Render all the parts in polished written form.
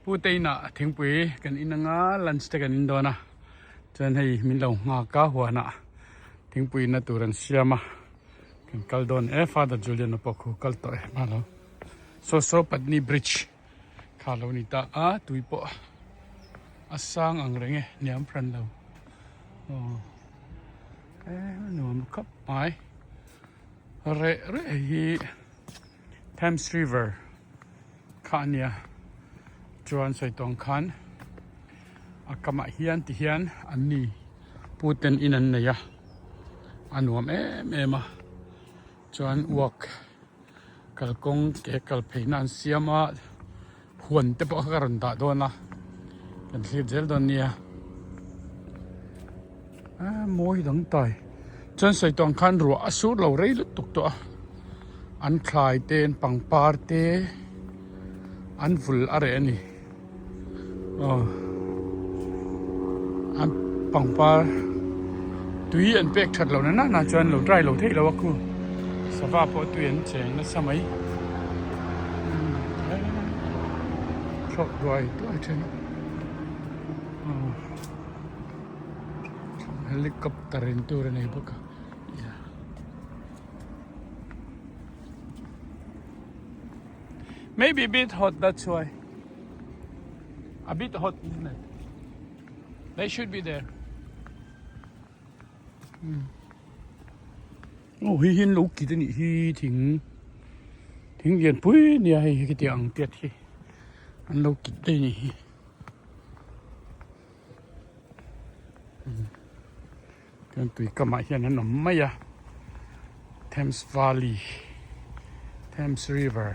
Pu te inah thingpui kan in anga lunch te kan in dawn a chuan hei min lo nghak a huanah thingpui inna tur an siam a kan kal dawn e Father Julian-a pawh khu kal tawh e hma lo saw saw Patni bridge kha lo ni ta a tui pawh a sang ang reng e hniam hran lo aw e nuam khawp mai reh reh hi Thames River. Kha a nia chuan sawi tawng khan a kamah hian ti hian an ni pu ten in an nei a a nuam em em a chuan walk kalkawng ke kal phei na an siam a huan te pawh kha ka rawn dah dawn a kan thlir zel dawn nia a mawi dang tai chuan sawi tawng khan ruah a sur lo rei lutuk tawh a an thlai te an pangpar te an vul a reh a ni aw an pangpar tui an pek that loh na nana chuan lo dry lo theih lo a khu sava pawh tui an cheng nasa mai thlawk duai duai then aw. Helicopter in tur a nei bawk a Maybe a bit hot that's why A bit hot isn't it They should be there hmm. Oh hi hian lo kit anih hi thing thing lian pui nia hei hi khitiang ang tiat hi an lo kit daih anih hi. Chuan tui kamah hian an awm mai a Thames Valley Thames River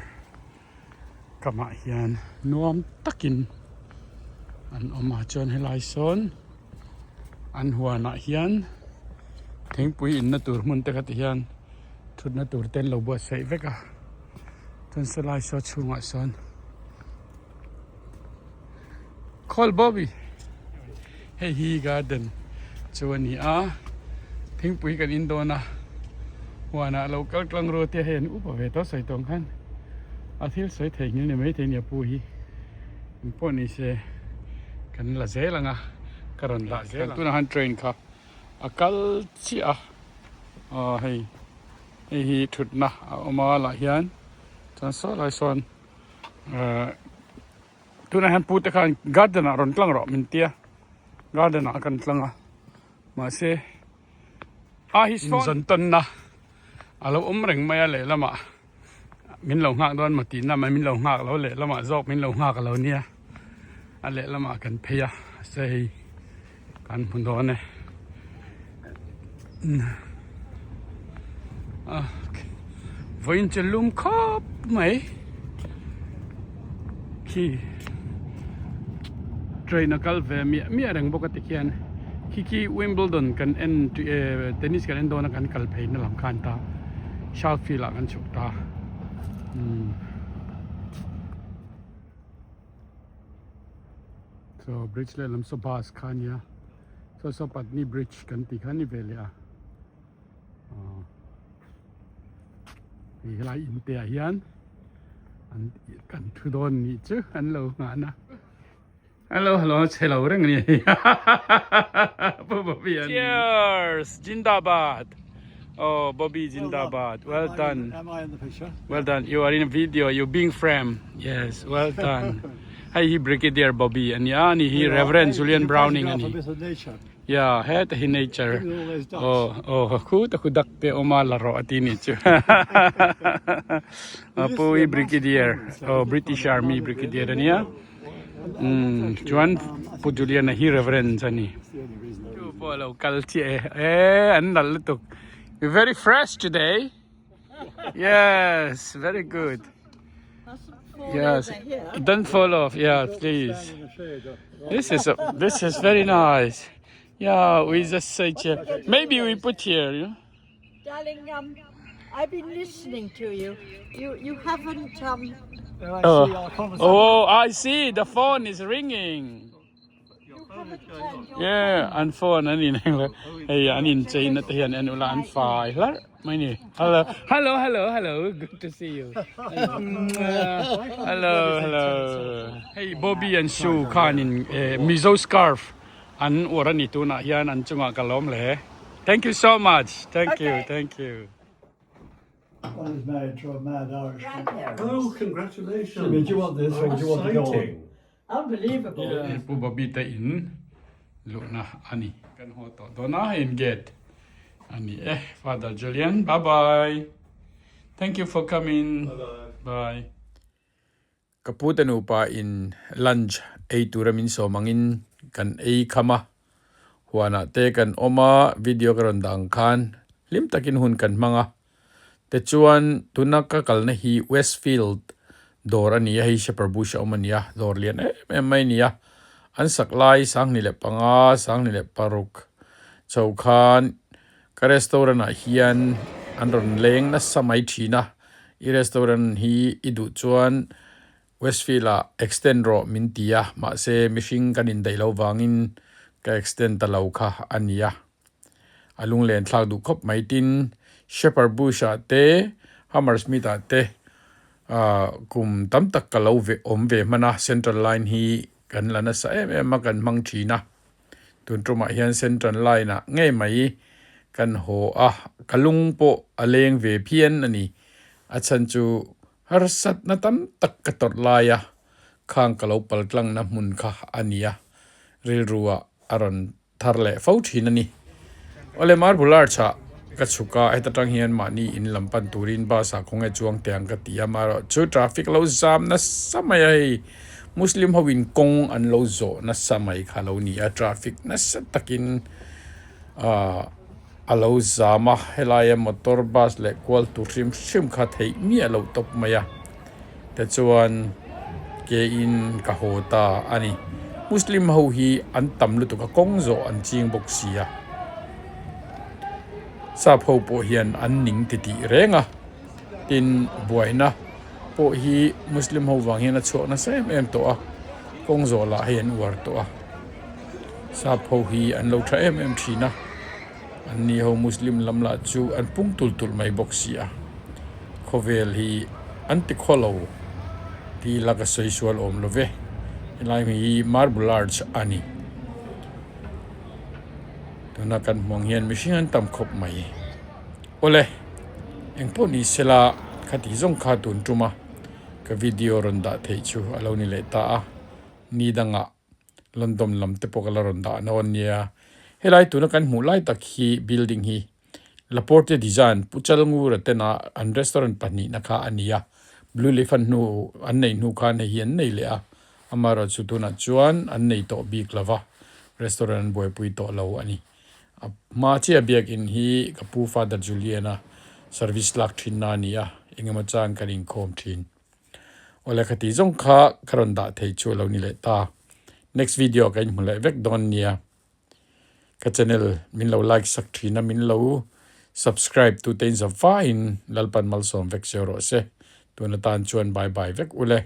kamah hian nuam takin an awm a chuan helai sawn an huanah hian thingpui inna tur hmun te kha ti hian thutna tur te an lo buatsaih vek a chuan sawlai saw chhungah sawn. Call Bobby hei hi garden chu a ni a thingpui kan in dawn a huanah lo kal tlang ru tia hei an upa ve tawh sawi tawng khan a thil sawi thei nghil ni maithei nia pu hi eng pawh ni se kan la zel ang a ka rawn lah zel ang tunah khan train kha a kal chiah a aw hei hei hi thutna a awm a lah hian chuan saw lai sawn. Ehh tunah hian pute khan garden ah rawn tlang rawh min tia garden ah kan tlang a mahse a hi inzawn tawnna a lo awm reng mai a lehlamah min lo nghak dawn maw tihna mai min lo nghak lo lehlamah zawk min lo nghak a lo nia a lehlamah kan phei a mahse hei kan hmu dawn e vawiin chu lum khawp mai khi train a kal ve miah miah reng bawk a tikhian khi khi Wimbledon kan en tennis kan en dawn a kan kal phei na lam khan ta Southfield ah kan chhuk ta umm. Saw bridge lehlam saw bus kha ania saw saw Patni bridge kan tih kha a ni ve leh a aw hei helai in te ah hian an kan thu dawn nih chu an lo nghahna hello hello chhe lo reng a ni hei pu Bobby a ni cheers Jindabad oh Bobby Jindabad well done Am I in the picture? Well done you are in a video you being frame yes well done. Hei hi Brigadier Bobby a nia, ani hi Reverend Julian Browning a ni. Yeah, heta hi nature. Oh, oh, khu ta khu dak te awm a la rawh a ti ni chu. Pu hi Brigadier, oh, British Army Brigadier a nia. Um, chuan Pu Julian a hi Reverend a ni. Chu pawh a lo kal chiah e, e an lal lutuk. Very fresh today. Yes, very good. Yes, don't fall off. Yeah, please. This is a, this is very nice. Yeah, we just say here. Maybe we put here. You know? Darling, um, I've been listening to you. You you haven't um. Oh, oh, I see. The phone is ringing. Yeah, an phone an in eng le hei an in chei na te hian en ula an fai hlarh mai ni. Hello, hello, hello, hello. Good to see you. Hello, hello. Hei Bobby and Sue khanin Mizo scarf an uar a ni tunah hian an chungah ka lawm hle. Thank you so much. Thank you. Thank you. One is married to a mad Irishman. Oh, congratulations. Jimmy, do you want this or do you want to go on? Exciting. Unbelievable. Pu Bobby te in luhna a ni. Kan haw tawh dawn a, in gate a ni e. Father Julian, bye bye. Thank you for coming. Bye bye. Ka pu te nupa in lunch ei tura min sawm angin kan ei kham a, huanah te kan awm a, video ka rawn dah ang khan hlim takin hun kan hmang a. Tichuan tuna ka kalna hi Westfield dawr a ni a, hei Shepherd Bush a awm a ni a, dawr lian em em mai a ni a. An sak lai 2005, 2006 chho khan Ka restaurant ah hian an rawn leng nasa mai thin a, i restaurant hi i duh chuan Westfield ah extend rawh min ti a, mahse mihring kan indaih loh vangin ka extend ta lo kha a ni a. A lunglen thlak duh khawp mai tin Shepherd Bush ah te Hammersmith ah te ah kum tam tak ka lo ve awm ve hman a, Central Line hi kan la nasa em em a kan hmang thin a. Tun tumah hian Central Line ah ngei mai kan haw a, ka lung pawh a leng ve phian a ni. A chhan chu harsatna tam tak ka tawrh lai a, khang ka lo pal tlangna hmun kha a ni a, rilru ah a rawn thar leh fo thin a ni. Awle Marble Arch ah ka chhuk a, heta tang hian mahni in lam pan turin bus ah khawnge chuang teh ang ka ti a, amaherawh chu traffic lo zam nasa mai a hei. Muslim ho in kawng an lo zawh nasa mai kha lo ni a, traffic nasa takin ahh a lo zam a, helaia motor bus leh kual tur hrim hrim kha theih miah loh tawp mai a, tichuan ke in ka haw ta a ni. Muslim ho hi an tam lutuk a, kawng zawh an ching bawk si a, sap ho pawh hian an ning titih reng a. Tin, buaina pawh hi Muslim ho vang hian a chhuak nasa em em tawh a, kawng zawh lah hei an uar tawh a. Sap ho hi an lo tha em em thin a, an ni ho Muslim lam lah chu an pung tul tul mai bawk si a. Khawvel hi an ti khaw lo tih ila ka sawi sual awm lo ve, helai hi Marble Arch a ni. Tuna kan hmuh ang hian mihring an tam khawp mai. Awle, engpawh ni sela khati zawng kha tun tum a, ka video rawn dah theih chu a lo ni leh ta a, ni dangah London lam te pawh ka la rawn dah nawn nia. Helai tuna kan hmuh lai tak hi building hi Laporte design Pu Chalngura tena an restaurant pahnihna kha a ni a, Blue Leaf an hnu an neih hnu khan hei hi an nei leh a, amaherawhchu tunah chuan an nei tawh bik lova, restaurant an buaipui tawh lo a ni. A hma chiah biakin hi ka pu Father Julian-a service lak thinna a ni a, engemaw chang kan inkhawm thin. Awle khati zawng kha ka rawn dah thei chu a lo ni leh ta. Next video ka inhmu leh vek dawn nia. Ka channel min lo like sak thin a, min lo subscribe tute in za vaiin Lalpan malsawm vek zeu rawh se. Tun atan chuan bye bye vek ule.